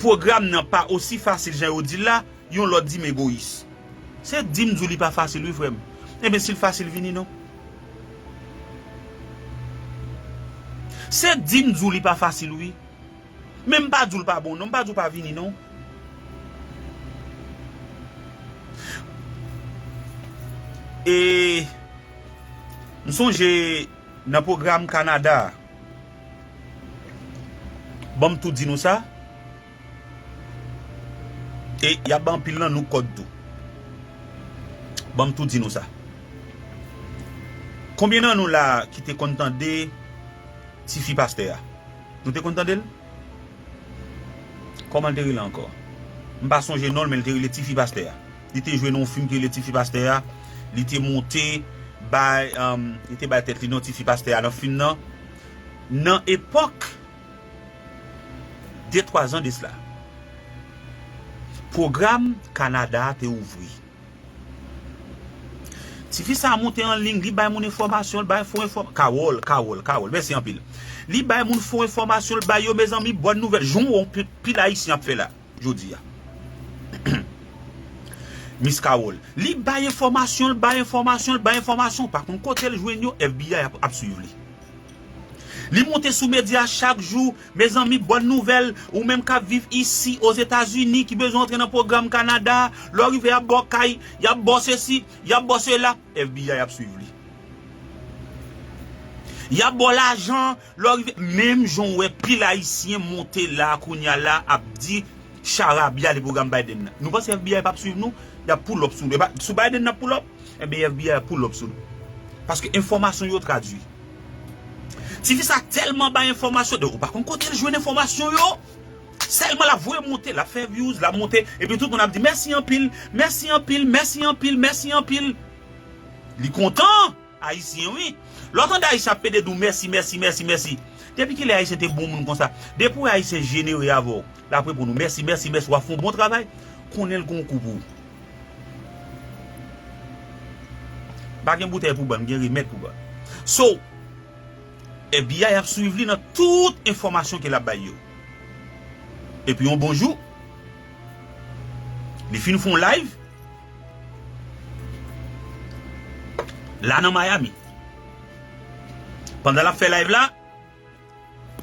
pwogram nan pa osi fasil jan yo di l la, yon lòt di m egoyis. Se di m di w li pa fasil wi, frè m. Ebyen, si l fasil, vini non. Se di m di w li pa fasil wi. Men m pa di w l pa bon non, m pa di w pa vini non. E m sonje nan pwogram Kanada a, ban m tou di nou sa, e y ap ban anpil nan nou kòd tou. Ban m tou di nou sa. Konbyen nan nou la ki te konn tande tifi pastè a? Nou te konn tande l? Kòman l te rele ankò? M pa sonje non l, men l te rele Tifi Pastè a. Li te jwe nan yon fim ki rele Tifi Pastè a. Li te monte bay, um, li te bay tèt li non Tifi Pastè a nan fim nan. Nan epòk de twa zan de sila, pwogram Kanada a te ouvri. Tifi sa a monte an liy, li bay moun enfòmasyon, li bay fo enfòm-, Kawòl, Kawòl, Kawòl, mèsi anpil. Li bay moun fo enfòmasyon, li bay yo, mezanmi, bòn nouvèl. Jan w wè pil, pil Ayisyen ap fè la, jodi a. Miss Kawòl. Li bay enfòmasyon, li bay enfòmasyon, li bay enfòmasyon. Pa konn kote l jwenn yo, F B I ap, ap swiv li. Li monte sou medya chak jou, mezanmi, bòn nouvèl, ou menm k ap viv isi, Ozetazini, ki bezwen antre nan pwogram Kanada, lè w rive, y ap ba w kay, y ap ba w sesi, y ap ba w sela, F B I ap swiv li. Y ap ba w lajan, lè w rive, menm jan w wè pil Ayisyen monte la, kounye a la, ap di, charabya li pwogram Biden nan. Nou panse F B I p ap swiv nou? Y ap pull up sou nou. E pa sou Biden n ap pull up? Ebyen, F B I ap pull up sou nou. Paske enfòmasyon yo tradui. Tifi sa tèlman bay enfòmasyon, ou pa konn kote l jwenn enfòmasyon yo. Sèlman l ap voye monte, l ap fè views, l ap monte, epi tout moun ap di, mèsi anpil, mèsi anpil, mèsi anpil, mèsi anpil. Li kontan. Ayisyen wi. Lè w tande Ayisyen ap pede di w mèsi, mèsi, mèsi, mèsi. Depi kilè Ayisyen te bon moun konsa? Depi w wè Ayisyen jenere avè w, l ap reponn ou mèsi, mèsi, mèsi, w ap fè yon bon travay, konnen l gen yon kou pou ou. Pa gen boutèy pou ban l, gen remèd pou ban l. So, F B I ap swiv li nan tout enfòmasyon ke l ap bay yo. Epi yon bon jou, li fin fè yon live, la nan Miami. Pandan l ap fè live la,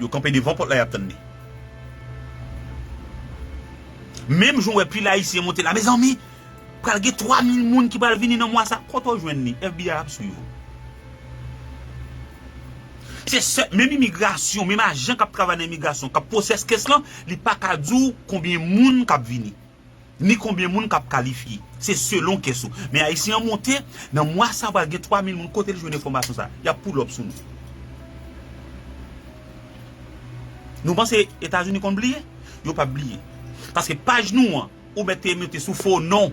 yo kanpe devan pòt la, y ap tann li. Menm jan w wè pil Ayisyen monte la, mezanmi, pral gen twa mil moun ki pral vini nan mwa sa. Kote w jwenn li? F B I ap swiv ou. Se sè, menm imigrasyon, menm ajan k ap travay nan imigrasyon, k ap pwosès kès lan, li pa ka di w konbyen moun k ap vini. Ni konbyen moun k ap kalifye. Se selon kès ou. Men Ayisyen an monte, nan mwa sa pral gen twa mil moun. Kote l jwenn enfòmasyon sa? Y ap pull up sou nou. Nou panse Etazini konn bliye? Yo p ap bliye. Paske paj nou an, ou mèt te mete sou fo non.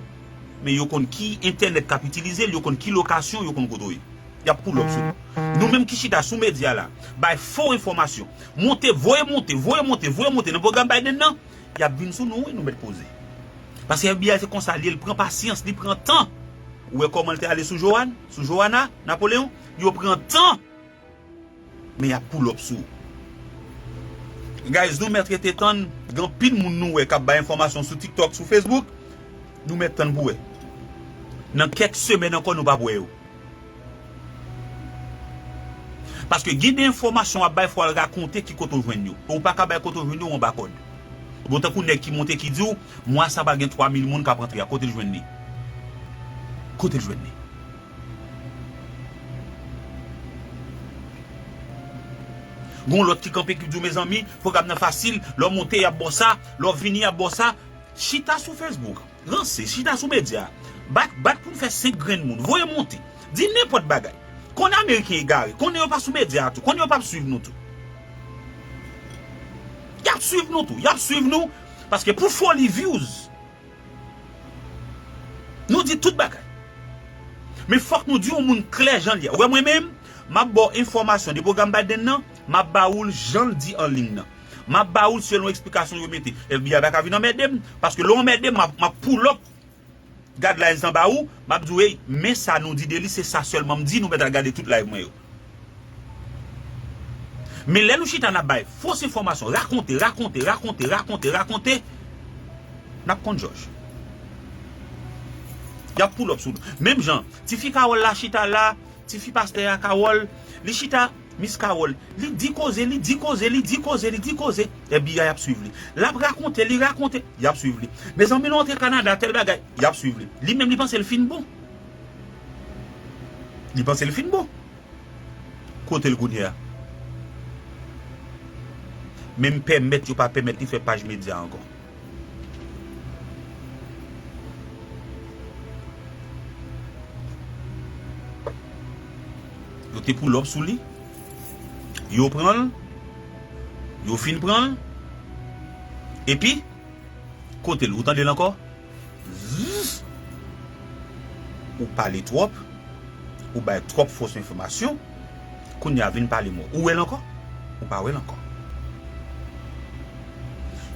Men yo konn ki entènèt k ap itilize l, yo konn ki lokasyon, yo konn kote w ye. Y ap pull up sou nou. Nou menm ki chita sou medya la, bay fo enfòmasyon. Monte, voye monte, voye monte, voye monte nan pwogram Biden nan. Y ap vin sou nou, wi, nou mèt poze. Paske F B I se konsa li ye, li pran pasyans, li pran tan. Ou wè kòman l te ale sou Joan, sou Joana, Napoleon? Yo pran tan, men y ap pull up sou ou. Guys, nou mèt rete tann, gen anpil moun nou wè k ap bay enfòmasyon sou TikTok, sou Facebook. Nou mèt tann pou wè. Nan kèk semèn ankò, nou p ap wè yo. Paske gen de enfòmasyon w ap bay, fò w al rakonte ki kote w jwenn yo. Ou pa ka bay kote w jwenn yo, w anba kòd. Bon, tankou nèg ki monte ki di w, mwa sa pral gen twa mil moun k ap rantre a, kote l jwenn li? Kote l jwenn li? Gon lòt ki kanpe ki di w, mezanmi, pwogram nan fasil, lè w monte, y ap ba w sa, lè w vini, y ap ba w sa. Chita sou Facebook, ranse, chita sou medya. Bat, bat pou n fè senk grenn moun, voye monte. Di nenpòt bagay. Konnen Ameriken egare, konnen yo pa sou medya a tou, konnen yo p ap swiv nou tou. Y ap swiv nou tou, y ap swiv nou, paske pou foli views, nou di tout bagay. Men fòk nou di yon moun klè jan l ye. Ou wè mwen menm, m ap ba w enfòmasyon de pwogram Biden nan, m ap ba ou l jan l di an liy nan. M ap ba ou l selon eksplikasyon yo mete. F B I pa ka vin anmède m, paske lè w anmède m, m ap, m ap pull up guidelines anba ou, m ap di w, ey, men sa nou di de li, se sa sèlman m di, nou mèt al gade tout live mwen yo. Men lè nou chita n ap bay fos enfòmasyon, rakonte, rakonte, rakonte, rakonte, rakonte, n ap konn jòj. Y ap pull up sou nou. Menm jan, tifi Carole la chita la, tifi pastè a Carole, li chita, Miss Carole, li di koze, li di koze, li di koze, li di koze. F B I ap swiv li. L ap rakonte, li rakonte, y ap swiv li. Mezanmi, nou antre Kanada, tèl bagay, y ap swiv li. Li menm, li panse l fin bon. Li panse l fin bon. Kote l kounye a? Menm pèmèt yo pa pèmèt li fè paj medya ankò. Yo te pull up sou li. Yo pran l. Yo fin pran l. Epi, kote l? Ou tande l ankò? Zzz. Ou pale twòp. Ou bay twòp fos enfòmasyon. Kounye a vin pale mò. Ou wè l ankò? Ou pa wè l ankò.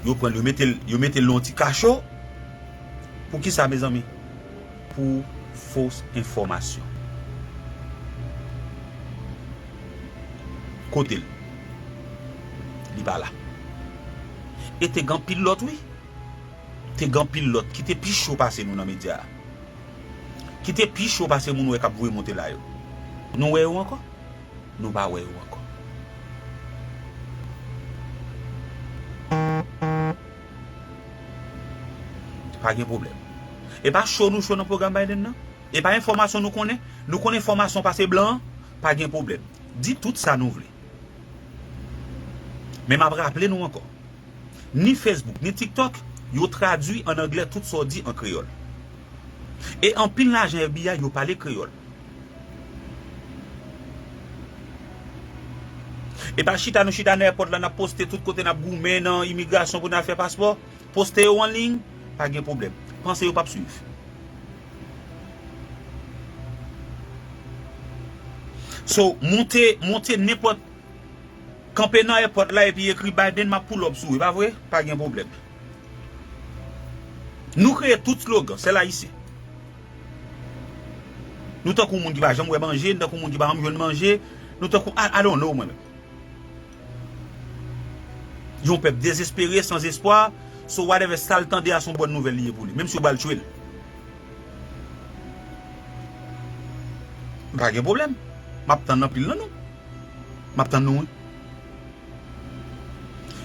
Yo pran l, yo mete l, yo mete l nan yon ti kacho. Poukisa, mezanmi? Pou fos enfòmasyon. Kote l? Li pa la. E te gen anpil lòt, wi. Te gen anpil lòt ki te pi cho pase nou nan medya a. Ki te pi cho pase moun ou wè k ap voye monte la yo. Nou wè yo ankò? Nou pa wè yo ankò. Pa gen pwoblèm. E pa cho nou cho nan pwogram Biden nan? E pa enfòmasyon nou konnen? Nou konn enfòmasyon pase blan an? Pa gen pwoblèm. Di tout sa nou vle. Men m ap raple nou ankò. Ni Facebook, ni TikTok, yo tradui ann anglè tout sa w di an kreyòl. E anpil nan ajan F B I yo pale kreyòl. E pa chita nou chita nan èpòt la, n ap poste tout kote, n ap goumen nan imigrasyon pou n al fè paspò. Poste yo an liy, pa gen pwoblèm. Panse yo p ap swiv. So, monte, monte nenpòt Kanpe nan èpòt la epi ekri Biden, m ap pull up sou ou, e pa vre? Pa gen pwoblèm. Nou kreye tout slogan, sèl ayisyen. Nou tankou moun ki pa janm wè manje, nou tankou moun ki pa janm jwenn manje, nou tankou, I, I don't know mwen menm. Yon pèp dezespere, san espwa, so whatever sa l tande a se yon bòn nouvèl li ye pou li, menm si yo ba l tchwe l. Pa gen pwoblèm. M ap tann anpil nan nou. M ap tann nou, wi.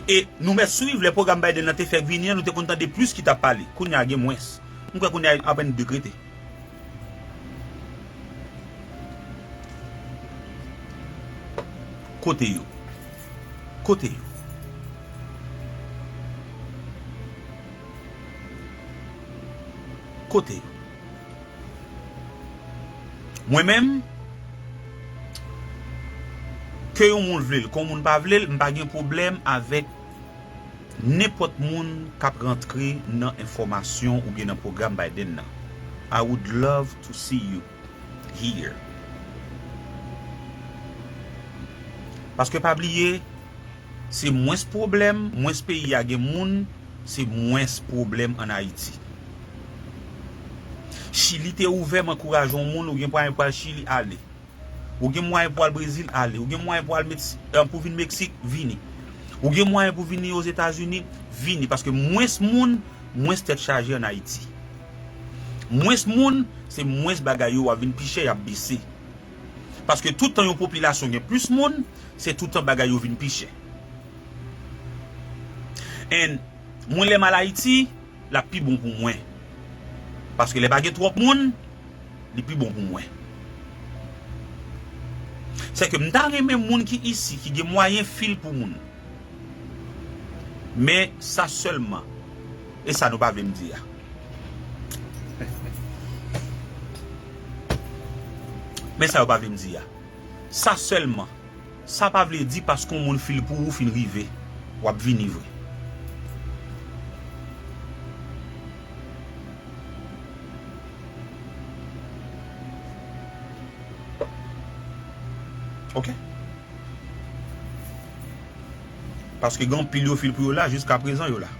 E nou mèt swiv lè pwogram Biden nan te fèk vini an, nou te konn tande plis ki t ap pale. Kounye a gen mwens. M kwè kounye a apèn dekrete. Kote yo? Kote yo? Kote yo? Mwen menm, ke yon moun vle l, ke yon moun pa vle l, m pa gen pwoblèm avèk nenpòt moun k ap rantre nan enfòmasyon oubyen nan pwogram Biden nan. I would love to see you here. Paske pa bliye, se mwens pwoblèm, mwens peyi a gen moun, se mwens pwoblèm ann Ayiti. Chili te ouvè, m ankouraje yon moun, ou gen mwayen pou al Chili, ale. Ou gen mwayen pou al Brezil, ale. Ou gen mwayen pou al Meksi-, eh, pou vin Meksik, vini. Ou gen mwayen pou vini Ozetazini, vini. Paske mwens moun, mwens tèt chaje ann Ayiti. Mwens moun, se mwens bagay yo ap vin pi chè, y ap bese. Paske tout tan yon popilasyon gen plis moun, se tout tan bagay yo vin pi chè. And mwen, lè m al Ayiti, l ap pi bon pou mwen. Paske lè pa gen twòp moun, li pi bon pou mwen. Se ke m ta renmen moun ki isi, ki gen mwayen fil pou moun. Men sa sèlman. E sa nou pa vle m di a. Men sa yo pa vle m di a. Sa sèlman. Sa pa vle di paske yon moun fil pou ou fin rive, w ap vini vre. Ok. Paske gen anpil yo fil pou yo la, jiska prezan yo la.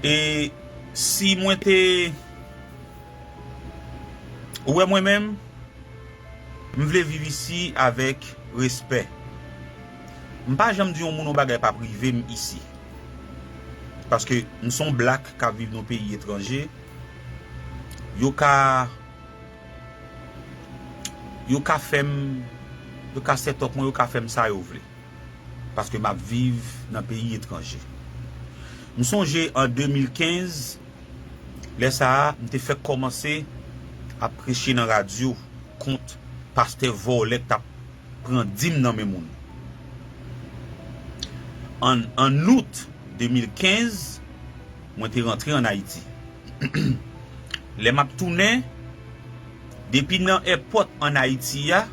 E si mwen te, ou wè mwen menm, m vle viv isi avèk respè. M pa janm di yon moun yon bagay p ap rive m isi. Paske m se yon black k ap viv nan peyi etranje. Yo ka, yo ka fè m, yo ka sètòk mwen, yo ka fè m sa yo vle. Paske m ap viv nan peyi etranje. M sonje an de mil kenz, lè sa a, m te fèk kòmanse ap preche nan radyo kont pastè vòlè k t ap pran dim nan men moun. An, an out de mil kenz, mwen te rantre ann Ayiti. Lè m ap tounen, depi nan èpòt ann Ayiti a,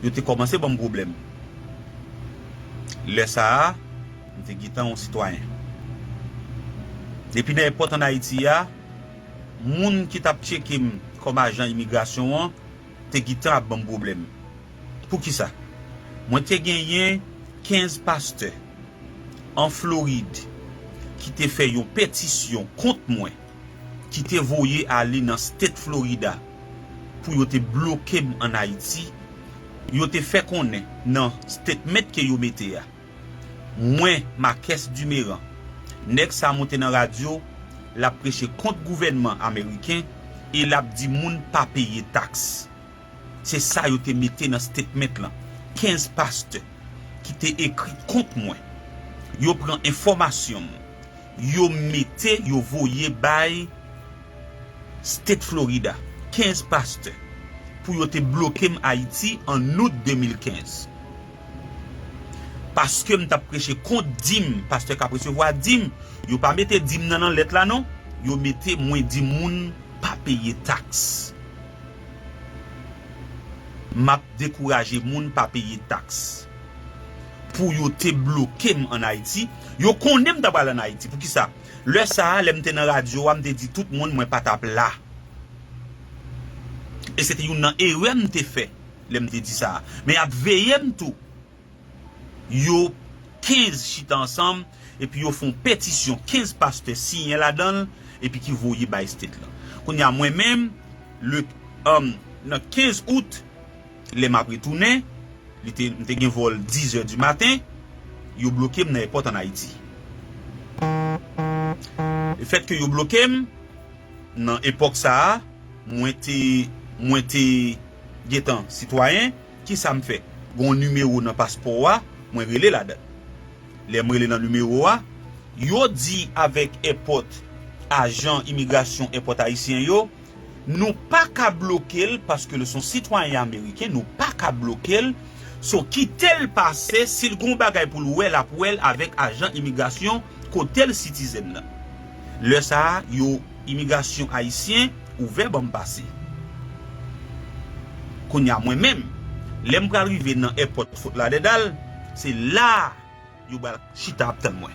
yo te kòmanse ban m pwoblèm. Lè sa a, m te gentan yon sitwayen. Depi nan èpòt ann Ayiti a, moun ki t ap tcheke m kòm ajan imigrasyon an te gentan ap ban m pwoblèm. Poukisa? Mwen te genyen kenz pastè an Florid ki te fè yon petisyon kont mwen, ki te voye ale nan state Florida pou yo te bloke m ann Ayiti. Yo te fè konnen nan statement ke yo mete a, mwen, Marquès Duméran, nèg sa monte nan radyo, l ap preche kont gouvènman ameriken e l ap di moun pa peye taks. Se sa yo te mete nan statement lan. Kenz pastè ki te ekri kont mwen, yo pran enfòmasyon m, yo mete, yo voye bay State Florida, kenz pastè, pou yo te bloke m Ayiti an out de mil kenz. Paske m t ap preche kont dim, pastè k ap resevwa dim, yo pa mete dim nan nan lèt la non, yo mete mwen di moun pa peye taks. M ap dekouraje moun pa peye taks. Pou yo te bloke m ann Ayiti, yo konnen m ta pral ann Ayiti. Poukisa? Lè sa a, lè m te nan radyo a, m te di tout moun mwen pa t ap la. E se te youn nan erè m te fè lè m te di sa a. Men y ap veye m tou. Yo kenz chita ansanm, epi yo fè yon petisyon, kenz pastè siyen ladan l, epi ki voye bay state lan. Kounye a, mwen menm, le, um, nan kenz out, lè m ap retounen, li te, m te gen vòl dizè di maten, yo bloke m nan èpòt ann Ayiti. Lefètke yo bloke m, nan epòk sa a, mwen te, mwen te gentan sitwayen, kisa m fè? Gen yon nimewo nan paspò a, mwen rele ladan l. Lè m rele nan nimewo a, yo di avèk èpòt, ajan imigrasyon èpòt ayisyen yo, nou pa ka bloke l paske l se yon sitwayen ameriken, nou pa ka bloke l. So, kite l pase, si l gen yon bagay pou l wè, l ap wè l avèk ajan imigrasyon kote l citizen nan. Lè sa a, yo, imigrasyon ayisyen ouvè ban m pase. Kounye a, mwen menm, lè m pral rive nan èpòt Fort Lauderdale, se la a yo pral chita ap tann mwen.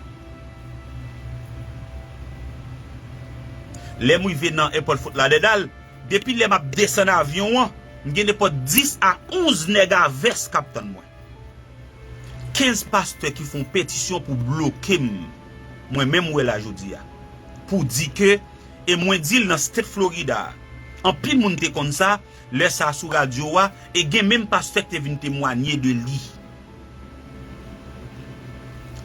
Lè m rive nan èpòt Fort Lauderdale, depi lè m ap desann avyon an, m gen nenpòt dis a onz nèg a vès k ap tann mwen. Kenz pastè ki fè yon petisyon pou bloke m, mwen menm ou wè la jodi a, pou di ke, e mwen di l nan state Florida a, anpil moun te konn sa, lè sa a sou radyo a, e gen menm pastè ki te vin temwanye de li.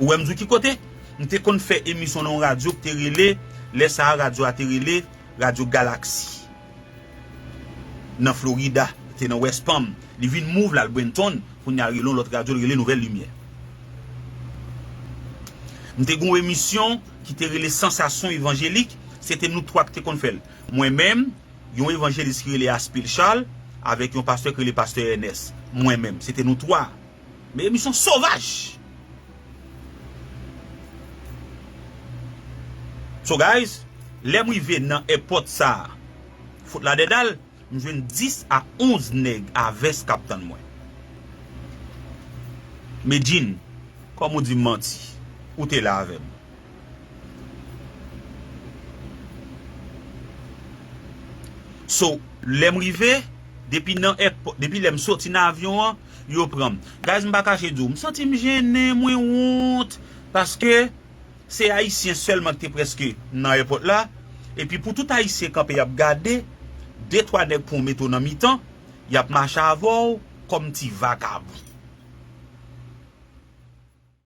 Ou wè m di w ki kote? M te konn fè emisyon nan yon radyo ki te rele, lè sa a radyo a te rele Radyo Galaxy. Nan Florida, te nan West Palm. Li vin move l al Bradenton, kounye a rele yon lòt radyo, l rele Nouvèl Limyè. M te gen yon emisyon ki te rele Sansasyon Evanjelik, se te nou twa ki te konn fè l. Mwen menm, yon evanjelis ki rele Aspil Charles, avèk yon pastè ki rele Pastè Ernest. Mwen menm, se te nou twa. Men emisyon sovaj! So guys, lè m rive nan èpòt sa a, Fort Lauderdale, m jwenn dis a onz nèg a vès k ap tann mwen. Medjin, kòm ou di m manti, ou te la avè m. So, lè m rive, depi nan èpò-, depi lè m soti nan avyon an, yo pran m. Guys, m pa kache di w, m santi m jennen, mwen wont, paske se Ayisyen sèlman ki te prèske nan èpòt la. Epi pou tout Ayisyen kanpe y ap gade, de twa nèg pran w mete w nan mitan, y ap mache avè w kòm ti vagabon.